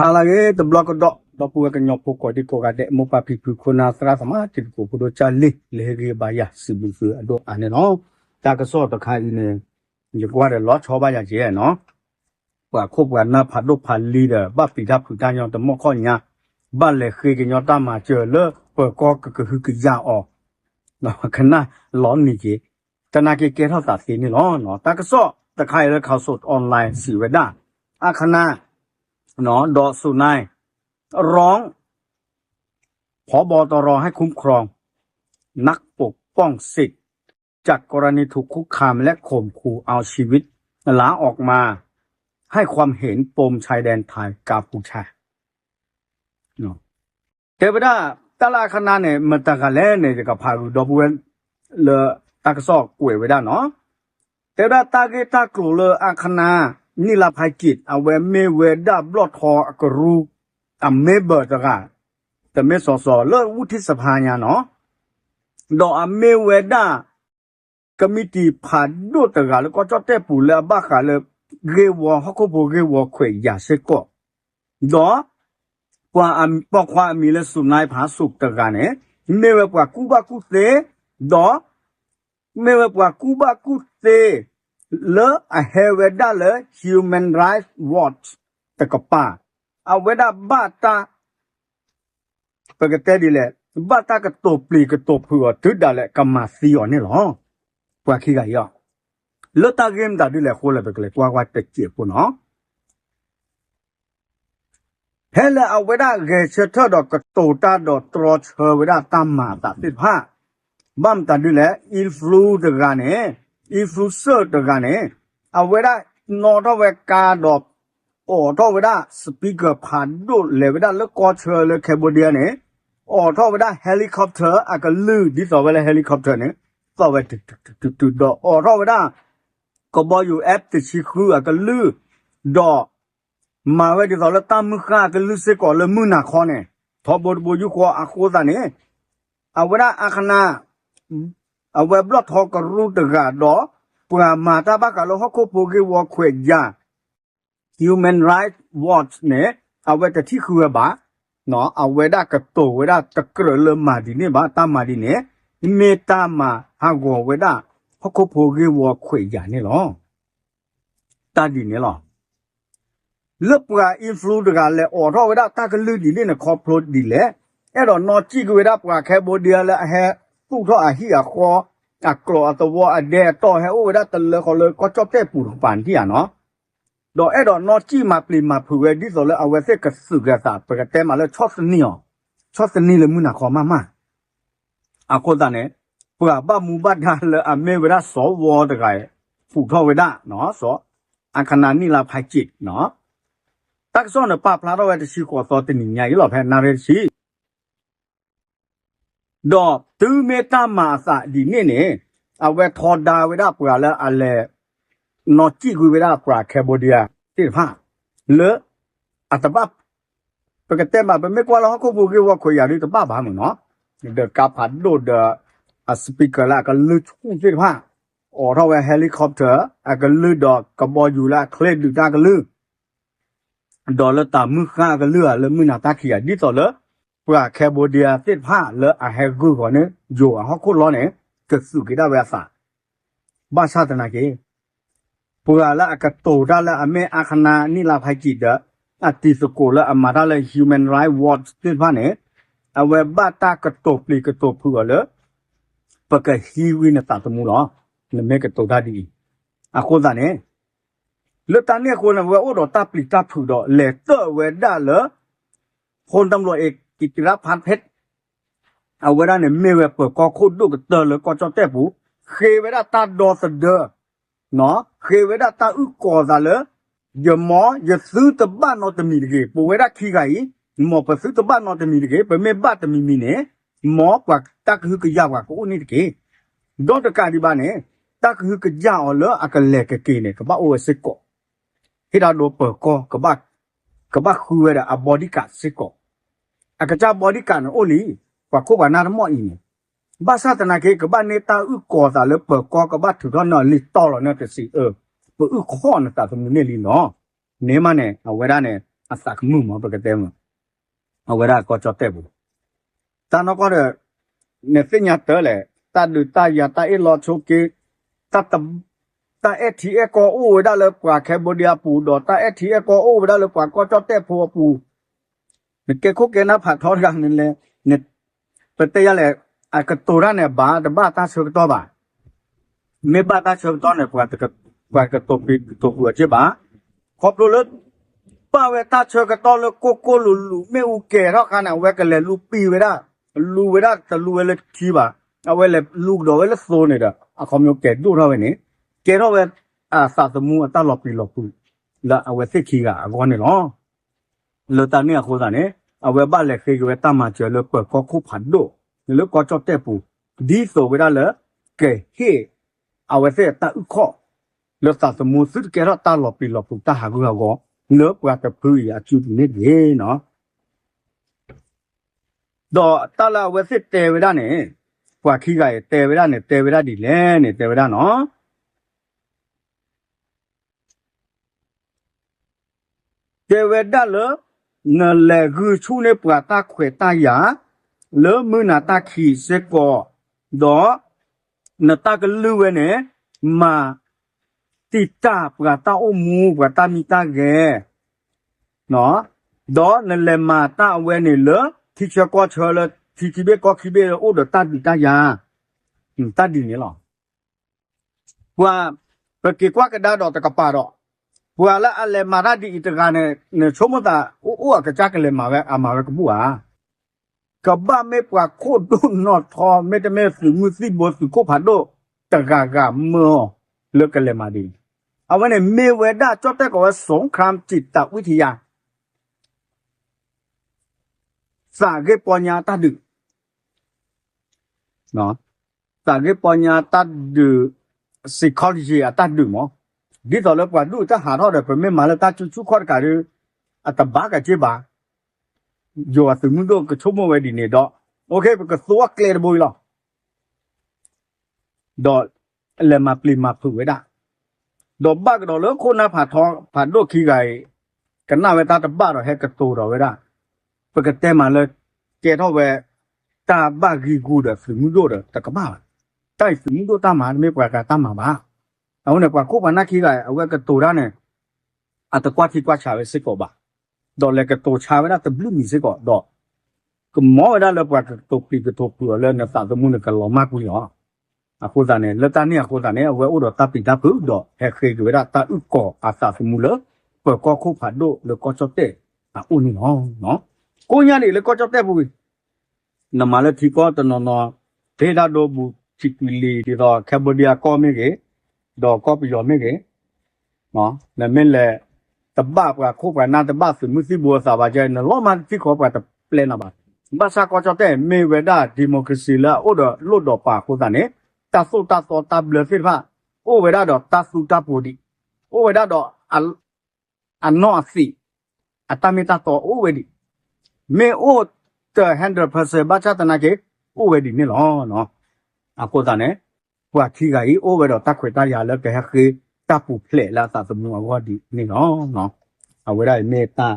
ဟါလၢအဂ့ၤ တဘျီကဒီး ဒီပုၢ်ဝဲၢ်ကညီဖိကိးဒံကိးဂၤဒဲး မိၢ်ပၢ်ဖံဖု ခိၣ်နၢ်သရၣ်သမါ တံၤသကိးဖိဒိၣ်ကၢ်လံ လၢဟ့ၣ်ဂံၢ်ဘါယၤ စံးဘျုးသုအဒိၣ်အါန့ၣ်လီၤ. တၢ်ကစီၣ်တခါအံၤန့ၣ် ယကွၢ်ဒီးလီၤဆီဘၣ်ယၤကဲနီၤ, ပှၤခိၣ်ပှၤနၢ်ဖးဒိၣ်ဖးလံဒီး ဘၣ်ပျံၤတၢ်ဖုးတၢ်ညီတမီၢ်ခီၣ်ညါ, ဘၣ်လဲၤဃ့ကညီတၢ်မၤစၢၤလၢပၢၤကီၢ်ကကဟုကယာ်အီၤ ကနၣ်လီၤနံၤက့ၤ, တနာ်က့ၤကဲထီၣ်သးသ့န့ၣ်လီၤ. တၢ်ကစီၣ်တခါအံၤလၢ Khaosod Online စံးဝဲဒၣ် အခနၣ် ဒီး Sonai ร้อง พบตรให้คุ้มครอง นักปกป้องสิทธิ์ จากกรณีถูกคุกคามและข่มขู่เอาชีวิต ลาออกมาให้ความเห็นปมชายแดนไทยกัมพูชา တဲဝဲဒၣ် တၢ်လၢအခနၣ်န့ၣ် မတၤတဂၤလဲၣ်န့ၣ် ယကဖးဂုာ်ဒီပုၢ်ဝဲၢ်လၢတၢ်ကစီၣ်ကွဲးဝဲဒၣ်နီၤ, တဲဝဲဒၣ်တၢ်ဂ့ၢ်တၢ်ကျိၤလၢအခနၣ် နံၣ်လါဖးကံး အဝဲမ့ၢ်ဝဲဒၣ်ဘျီၣ်ထီအကရူၢ် အ member တဂၤ, တမ့ၢ်စီၤစီၤလၢဝူထံၣ်စဖါညါနီၤ, ဒီးအမ့ၢ်ဝဲဒၣ် ကမံးတံာ်ဖးဒိၣ်တဂၤလၢကီၢ်ကၠီၣ်တဲၣ်ပူၤလၢအဘၣ်ဃးလၢ ဂ့ၢ်ဝီဟီၣ်ခိၣ်ဖိဂ့ၢ်ဝီခွဲးယာ်စ့ၢ်ကီး, ဒီး ပိာ်ခွါအမံၤလၢ Sonai Phasuk တဂၤန့ၣ် မ့ၢ်ဝဲပှၤကူၣ်ဘၣ်ကူၣ်သ့, ဒီး မ့ၢ်ဝဲပှၤကူၣ်ဘၣ်ကူၣ်သ့ လၢအဟဲဝဲဒၣ်လၢ Human Rights Watch တကပၤ, အဝဲဒၣ်ဘၣ်တၢ် ပကတဲဒ်လဲၣ်, ဘၣ်တၢ်ကတိၤပျံၤကတိၤဖုးအီၤတုၤဒၣ်လဲာ်ကမၤသံအီၤန့ၣ်လီၤ. ပှၤခံဂၤအံၤအီၤ လၢတၢ်ဂ့ၢ်မတၤဒ်လဲၣ်အဃိလဲၣ် ပကလဲၤကွၢ်ကွၢ်တစဲးဖိနီၤ. ဖဲလၢအဝဲဒၣ်ဂဲၤဆၢထၢၣ်ဒီးကတိၤတၢ်ဒီးတြီဆၢဝဲဒၣ်တၢ်မၤအသးသ့ၣ်တဖၣ်, ဘၣ်မတၤဒ်လဲၣ် influ တဂၤန့ၣ်, influencer တဂၤန့ၣ်, အဝဲဒၣ်နီၣ်ထီၣ်ဝဲကါဒီး အိးထီၣ်ဝဲဒၣ် speaker ဖးဒိၣ်လဲၤဝဲဒၣ်လၢကီၢ်ဆၢလၢ Cambodia န့ၣ်, အိးထီၣ်ဝဲဒၣ် helicopter အကလုၢ် ဒ်သိးဝဲလၢ helicopter န့ၣ်, သီၣ်ဝဲတုၤတုၤတုၤတုၤဒီးအိးထီၣ်ဝဲဒၣ် ကဘီယူၤ F တဆံဃုအကလုၢ်, ဒီး မၤဝဲဒ်သိးလၢတၢ်မုၢ်ဃၢ်အကလုၢ်စ့ၢ်ကီးလၢမုၢ်နၤခီန့ၣ်, ထီဘိတဘိယူၢ်ဃီအဃိသတးန့ၣ်, အဝဲဒၣ်အခနၣ် အဝဲဘျီၣ်ထီကရူၢ်တဂၤဒီး ပှၤမၤတၢ်ဘၣ်ဃးလၢဟီၣ်ခိၣ်ဖိဂ့ၢ်ဝီခွဲးယာ် Human Rights Watch န့ၣ်, အဝဲတထံၣ်ဃုဝဲဘၣ်, အဝဲဒၣ်ကတိၤဝဲဒၣ်တကြၢးလၢမၤဒ်န့ၣ်ဘၣ်, တၢ်မၤဒ်န့ၣ် မ့ၢ်တၢ်မၤဟးဂီၤဝဲဒၣ် ဟီၣ်ခိၣ်ဖိဂ့ၢ်ဝီခွဲးယာ်န့ၣ်လီၤ. တၢ်ဒ်န့ၣ်လီၤ. လၢပှၤ influ တဂၤလဲၤအိးထီၣ်ဝဲဒၣ်တၢ်ကလုၢ်ဒ်န့ၣ်န့ၣ် ခီဖျိဒ်လဲၣ်, အဲၣ်ဒိးနီၣ်စံၣ်ကွံာ်ဝဲဒၣ်ပှၤ Cambodia လၢအဟဲသူၣ်ထီၣ်အဟံၣ်အဃီ, အကျိၤအသဝီအဒဲအတီၢ် ဟဲအိၣ်ဝဲဒၣ်တလၢဃီလၢကီၢ်ကၠီၣ်တဲၣ်ပူၤတကပၤန့ၣ်ဧါနီၤ, ဒီးအဲၣ်ဒိးနီၣ်စံၣ်မၤပျံၤမၤဖုးဝဲဒ်သိးလၢအဝဲသ့ၣ်ကသုးက့ၤအသး ပကတဲမးလၢဆီၣ်သနံးအီၤ, ဆီၣ်သနံးလၢမုၢ်နၤခီမးမး အဃိသတးန့ၣ်, ပှၤဘၣ်မူဘၣ်ဒါလၢအမ့ၢ်ဝဲဒၣ်စီၤဝီတဂၤ ဖုးထီၣ်ဝဲဒၣ် စီၤ အခနၣ် နံၣ်လါဖးကံး တၢ်ကစီၣ်န့ၣ် ပာ်ဖျါထီၣ်ဝဲတဆံဃိးသီတနံၤညါအံၤလီၤ ဖဲနၣ်ရံၣ်တဆံ ဒီးတုၤမ့ၢ်တၢ်မၤအသးဒ်န့ၣ်န့ၣ်, အဝဲထီဒါဝဲဒၣ်ပှၤလၢအလဲၤ နီၣ်စံၣ်ကွံာ်ဝဲဒၣ်ပှၤ Cambodia သ့ၣ်တဖၣ် လၢ အတဘၣ် ပကတဲမး ပမ့ၢ်ကွၢ်လၢဟီၣ်ခိၣ်ဖိဂ့ၢ်ဝီခွဲးယာ်ဒ်တဘၣ်ဘၣ်မ့ၢ်နီၤ, ဒီးကါဖးဒိၣ်ဒီး အ speaker လၢအကလုၢ်ဆူၣ်သ့ၣ်တဖၣ်, အိးထီၣ်ဝဲ helicopter အကလုၢ်ဒီးကဘီယူၤလၢအချ့ဒုးတၢ်ကလုၢ် ဒီးလၢတၢ်မုၢ်ဃၢ်အကလုၢ်ဧါ လၢမုၢ်နၤတၢ်ခံးဧါ ဒ်သိးလၢ ပှၤ Cambodia သ့ၣ်တဖၣ်လၢအဟဲဂုာ်ဃီၤန့ၣ် ယိၤအဟီၣ်ခိၣ်လီၤန့ၣ် ကသုးက့ၤဒၣ်ဝဲအသး, ဘၣ်ဆၣ်သနာ်က့ ပှၤလၢအကတိၤတၢ်လၢအမ့ၢ်အခနၣ် နံၣ်လါဖးကံးဒီး အတံၤသကိးလၢအမၤတၢ်လၢ Human Rights Watch သ့ၣ်တဖၣ်န့ၣ် အဝဲဘၣ်တၢ်ကတိၤပျံၤကတိၤဖုးအီၤလၢ ပကဟံးဝံနသးသမူလီၤ. နမ့ၢ်ကတိၤတၢ်ဒ်အံၤ, အဃိသတးန့ၣ် လၢတၢ်န့ၣ်အဃိန့ၣ် အဝဲအိၣ်ဒီးတၢ်ပျံၤတၢ်ဖုးဒီး လဲၤတၢၢ်ဝဲဒၣ်လၢ ဖိတံၤလီၤအ့ၤ ကံးတံရၣ်ဖးဖဲး အဝဲဒၣ်န့ၣ်မ့ၢ်ဝဲပၢၤကီၢ်ခိၣ်ဒိၣ်ကတၢၢ်လၢကီၢ်ကၠီၣ်တဲၣ်ပူၤ, ဃ့ဝဲဒၣ်တၢ်ဒီသဒၢ, ဃ့ဝဲဒၣ်တၢ်အုၣ်ကီၤသးလၢ ယမ့ၢ်ယသုတဘၣ်နီတမံၤတဂ့ၤ, ပဝဲဒၣ်ခံဂၤအံၤ မ့ၢ်ပသုတဘၣ်နီတမံၤတဂ့ၤ, ပမ့ၢ်ဘၣ်တမံၤမံၤန့ၣ် မ့ၢ်ပှၤတၢ်ကဟုကယာ်ပှၤကအိၣ်န့ၣ်တက့ၢ်. ဒီးတကးဒံးဘၣ်န့ၣ် တၢ်ကဟုကယာ်အီၤလၢအကလဲၤကက့ၤန့ၣ် ကဘၣ်အိၣ်ဝဲစ့ၢ်ကီး, ဟ့ၣ်တၢ်ဒိပၢၤကီၢ် ကဘၣ်ဃုဝဲဒီးအ bodyguard စ့ၢ်ကီး, အကစၢ် bodyguard န့ၣ်အိၣ်လံ, ပှၤခိၣ်ပှၤနၢ်တမီၢ်အံၤန့ၣ်, ဘၣ်ဆၣ်သနာ်က့ ကဘၣ်န့ၢ်တၢ်အုၣ်ကီၤသးလၢပၢၤကီၢ် ကဘၣ်ထုးထီၣ်န့ၢ်အီၤလံာ်တီလီၤန့ၣ်တစံးအၢ, ပအုၣ်ကီၤနသးသမူန့ၣ်လံလီၤ. န့ၣ်မးန့ၣ် အဝဲဒၣ်န့ၣ် အသးကမုာ်မး ပကတဲမး အဝဲဒၣ်ကီၢ်ကၠီၣ်တဲၣ်ပူၤ တၢ်နီၢ်ကီၢ်ဒီး နသ့ၣ်ညါတၢ်လဲၣ် တၢ်ဒုးတၢ်ယၤ တၢ်အ့ၣ်လိာ်ဆိးက့ တၢ်အဲၣ်ထံအဲၣ်ကီအိၣ်ဝဲဒၣ်လၢပှၤ Cambodia အပူၤ ဒီးတၢ်အဲၣ်ထံအဲၣ်ကီအိၣ်ဝဲဒၣ်လၢပှၤကီၢ်ကၠီၣ်တဲၣ်ဖိအပူၤ နကဲခိၣ်ကဲနၢ်ဖးထီတဂၤန့ၣ်လဲၣ် ပတဲယၤလဲၣ် အကတိၤတၢ်န့ၣ် ဘၣ်တဘၣ်တၢ်ဆၢကတီၢ်ဘၣ် မ့ၢ်ဘၣ်တၢ်ဆၢကတီၢ်န့ၣ် ပှၤကတိၤပျံၤကတိၤဖုးအီၤက့ဘၣ်. ခီဖျိလၢ ဘၣ်ဝဲတၢ်ဆၢကတီၢ်လၢကိၢ်ကိၢ်လူၤလူၤ မ့ၣ်အူကဲၤထီၣ်ခါန့ၣ် အဝဲကလဲၤလူပံာ်ဝဲဒၣ် လူဝဲဒၣ်တလူဝဲလၢထံဘၣ် အဝဲလဲၤလူကဒီးဝဲလၢသိန့ၣ်ဒီး အခီပညီကဲၤဒိၣ်ထီၣ်ဝဲန့ၣ် ကဲထီၣ်ဝဲ အသးသမူအတၢ်လီၤပျံၤလီၤဖုး လၢအဝဲသ့ၣ်ခံဂၤအဂီၢ်န့ၣ်လီၤ. လၢတၢ်န့ၣ်အဃိသတးန့ၣ် အဝဲဘၣ်လဲၤဃ့က့ၤဝဲတၢ်မၤစၢၤလၢပၢၤကီၢ်ခိၣ်ဖးဒိၣ် လၢကီၢ်ကၠီၣ်တဲၣ်ပူၤ ဒ်သိးဝဲဒၣ်လၢ ကဟ့ၣ် အဝဲသ့ၣ်အတၢ်အုၣ်ခီၣ် လၢသးသမူသုတကဲထီၣ်တၢ်လီၤပျံၤလီၤဖုးတၢ်ဟးဂူာ်ဟးဂီၤ လၢပှၤတဖုအံၤအစုပူၤန့ၣ်တက့ၢ်နီၤ. ဒီးတၢ်လၢအဝဲသ့ၣ်တဲဝဲဒၣ်န့ၣ် ပှၤခံဂၤအံၤတဲဝဲဒၣ်န့ၣ် တဲဝဲဒၣ်ဒ်လဲၣ်န့ၣ် တဲဝဲဒၣ်နီၤ တဲဝဲဒၣ်လၢ နလဲၤဂုာ်ဆူၣ်န့ၢ်ပှၤတၢ်ခွဲးတၢ်ယာ် လၢမုၢ်နၤတၢ်ခံးစ့ၢ်ကီး, ဒီးနတၢ်ကလုၢ်ဝဲန့ၣ် မၤတံာ်တာ်ပှၤတၢ်အိၣ်မူ ပှၤတၢ်မံတၢ်ဂဲၤ, ဒီးနလဲၤမၤတၢ်အဝဲန့ၣ်လၢ ထံဆၢကီၢ်ဆၢလၢ ထံခံဘ့ၣ်ကီၢ်ခံဘ့ၣ်လၢအိၣ်ဒီးတၢ်ဒုးတၢ်ယၤ, တၢ်ဒ်န့ၣ်လီၤ. ပှၤ ပက့ၤကွၢ်ကဒါဒီးတကပၤဒီး, ပှၤလၢအလဲၤမၤတၢ်ဒ်အံၤတဂၤန့ၣ် နဆိကမိၣ်သး အိၣ်အိၣ်အကစၢ်ကလဲၤမၤဝဲ အမၤဝဲကဘူၣ်ဧါ. ကဘၣ်မ့ၢ်ပှၤခိၣ်ဒိၣ်နီၢ်ထီ မ့တမ့ၢ်သုးမုၢ်သံၣ်ဘိသုးခိၣ်ဖးဒိၣ်တဂၤဂၤမၢအီၤ လၢကလဲၤမၤဒ်အံၤ, အဝဲန့ၣ်မ့ၢ်ဝဲဒၣ်ကၠီၣ်တဲၣ်ကိးဝဲ စူခရၢမ်စံးတၢ်ဝံထယါ သးဂ့ၢ်ပီညါတၢ်ဒုး သးဂ့ၢ်ပီညါတၢ်ဒုး psychology အတၢ်ဒုးမး, ဒ်သိးလၢပှၤဒူၣ်တၢ်ဟးထီၣ်ဒီး ပမ့ၢ်မၤလၢတၢ်စုဆူၣ်ခီၣ်တကးဒီး အတဘၣ်ကက့ဘၣ်, ယွၤသုးမုၢ်ဒိၣ်ကဆိကမိၣ်ဝဲဒ်န့ၣ်ဒီး okay ပကသူအီၤကျဲတဘိအံၤလီၤ. ဒီးလဲၤမၤပျံၤမၤဖုးဝဲဒၣ်, ဒီးဘၣ်ကဒီးလၢခိၣ်နၢ်ဖးထီ ဖးဒိၣ်ခံဂၤအံၤ ကနၣ်ဝဲတၢ်တဘၣ်ဒီးဟဲကတိၤဒီးဝဲဒၣ်, ပကတဲမးလၢ ကဲထီၣ်ဝဲ တၢ်ဘၣ်ဂံၢ်ဂူာ်ဒီးသုးမုၢ်ဒိၣ်ဒီးတကဘၣ်ဘၣ်. တၢ်အံၤသုးမုၢ်ဒိၣ်တၢ်မၤ တမ့ၢ်ပှၤဂၤတၢ်မၤဘၣ်. အဃိန့ၣ် ပှၤခိၣ်ပှၤနၢ်ခံဂၤ အဝဲကတိၤတၢ်န့ၣ် အတကွၢ်ထံကွၢ်ဆးဝဲစ့ၢ်ကီးဘၣ်, ဒီးလဲၤကတိၤဆါဝဲဒၣ်တဘျုးမံၤစ့ၢ်ကီးဒီး ကမၢဝဲဒၣ်လၢပှၤကတိၤပျံၤကတိၤဖုးအီၤလၢနသးသမူန့ၣ် ကလီၤမၢ်ကွံာ်လီၤ. အဃိသတးန့ၣ် လၢတၢ်န့ၣ်အဃိသတးန့ၣ် အဝဲအိၣ်ဒီးတၢ်ပျံၤတၢ်ဖုးဒီးဟဲဃ့က့ၤဝဲဒၣ်တၢ်အုၣ်ကီၤအသးသမူလၢ ပၢၤကီၢ်ခိၣ်ဖးဒိၣ်လၢကီၢ်ကၠီၣ်တဲၣ်အအိၣ်န့ၣ်လီၤ. ကိးညါဒ်အံၤလၢကီၢ်ကၠီၣ်တဲၣ်ပူၤ နမၤလၢထံကီၢ်တနီၤနီၤ တဟ့ၣ်တၢ်ဒိဘူးထံကွံာ်လံ ဒ်သိး Cambodia ကီၢ်မ့ၢ်ဂ့ၤ, ဒီးကီၢ်ပယီၤမ့ၢ်ဂ့ၤ, နမ့ၢ်လဲၤ တဘၣ်ပှၤခိၣ်ပှၤနၢ် တဘၣ်သုးမုၢ်သံၣ်ဘိအသးဘၣ်ကဲ နလီၤမၢ်တထံၣ်ဃီပှၤတပျဲနၤဘၣ်. ဘၣ်ဆၣ်ကီၢ်ကၠီၣ်တဲၣ်မ့ၢ်ဝဲဒၣ် democracy လၢအအိၣ်ဒီးလိၣ်ဒီးပာ်အဃိသတးန့ၣ် တၢ်သိၣ်တၢ်သီတၢ်ဘျၢသ့ၣ်တဖၣ် အိၣ်ဝဲဒၣ်ဒီးတၢ်သူတၢ်ပှိၤဒံး, အိၣ်ဝဲဒၣ်ဒီး အနီၢ်အသံး အတၢ်မ့ၢ်တၢ်တီအိၣ်ဝဲဒံး, မ့ၢ်အိၣ်တ hundred percent ဘၣ်ဆၣ်သနာ်က့ အိၣ်ဝဲဒံးန့ၣ်လီၤ. အဃိသတးန့ၣ် ပှၤခံဂၤအံၤအိၣ်ဝဲဒီးတၢ်ခွဲးတၢ်ယာ်လၢကဟဲဃ့တၢ်ပူၤဖျဲးလၢအသးသမူအဂီၢ်ဒ်န့ၣ်လီၤ. အဝဲဒၣ်အံၤမ့ၢ်တၢ်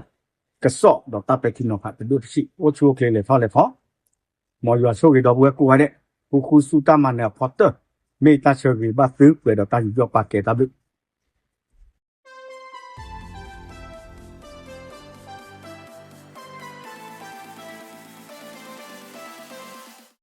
ကစီၣ်ဒီးတၢ်ပဲာ်ထံနီၤဖးတဒိၣ်တဆံး အိၣ်ဆူၣ်အိၣ်ချ့လဲၤထီၣ်လဲၤထီၣ် မ်ယွၤဆိၣ်ဂ့ၤဒီပုၢ်ဝဲၢ်ကိးဂၤဒဲး, ဃူဃူဆူတၢ်မၤနၢၤအဖီတၢၢ်, မ့ၢ်တၢ်ဆၢဂ့ၤဘၣ်သုပှဲၤဒီးတၢ်ယူးယီၣ်ပာ်ကဲတၢ်ဘျုး,